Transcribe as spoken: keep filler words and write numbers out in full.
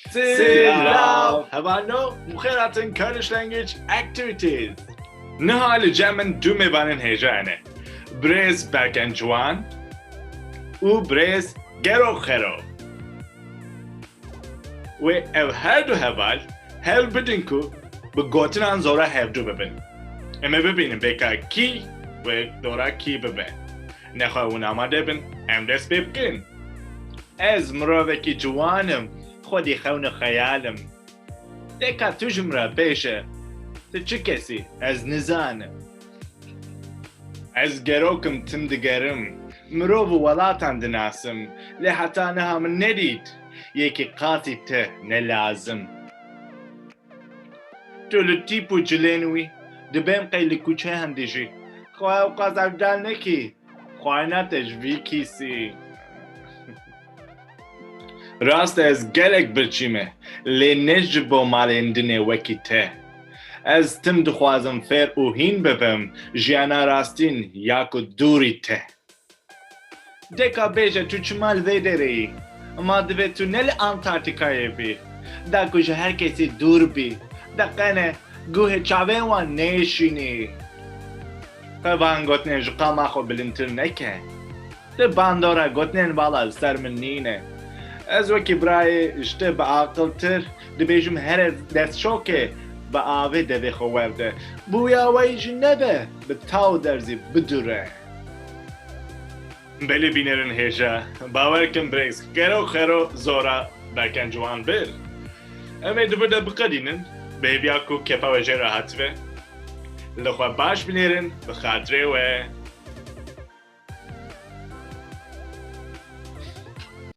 Silav! Hevalno, bi xêr hatin Kurdish Language Activities. Niha li cem min du mêvanên hêja hene. Birêz Berken Ciwan û birêz Gero Xero. Wê ev her du heval hewl bidin ku bi gotinan zora hevdu bibin. Em ê bibînin bêka kî wê dora kî bibe. Nexwe hûn amade bin, em dest pê bikin. Ez mirovekî ciwan im, xwedî xewn û xeyal im. Dêka tu ji min re bêje, tu çi kesî, ez nizanim. Ez gerok im, tim digerim, mirov û welatan dinasim, lê heta niha min nedît yekî qasî te ne lazim. Tu li tîp û cilên wî dibêm qey li kuçe hindijî. Xwe ew qas evdal nekî, xwarina te ji vî kîsî. Rast e, ez gelek birçî me, lê ne ji bo malên dinê wekî te. Ez tim dixwazim fêr û hîn bibim, jiyana rastîn ya ku dûrî te. Dêka bêje tu çima li vê derê yî? Ma divê tu ne li Antarktîkayê bî. Da ku ji her kesî dûr bî. Da qene guhê çavên wan nêşînî. Qe van gotinên ji qama xwe bilindtir neke. Ti bandora gotinên vala li ser min nîne. Ez wekî birayê ji te bi aqiltir dibêjim here destşokê bi avê devê xwe werde. Bûya we yî jî nebe bi taw derzî bidure. Belê bînerên hêja, bawer kin birêz Gero Xero zora Berken Ciwan bir. Em ê di vir de biqedînin, bi hêviya ku kefa we jê re hatibe. Li xwe baş binêrin, bi xatirê we.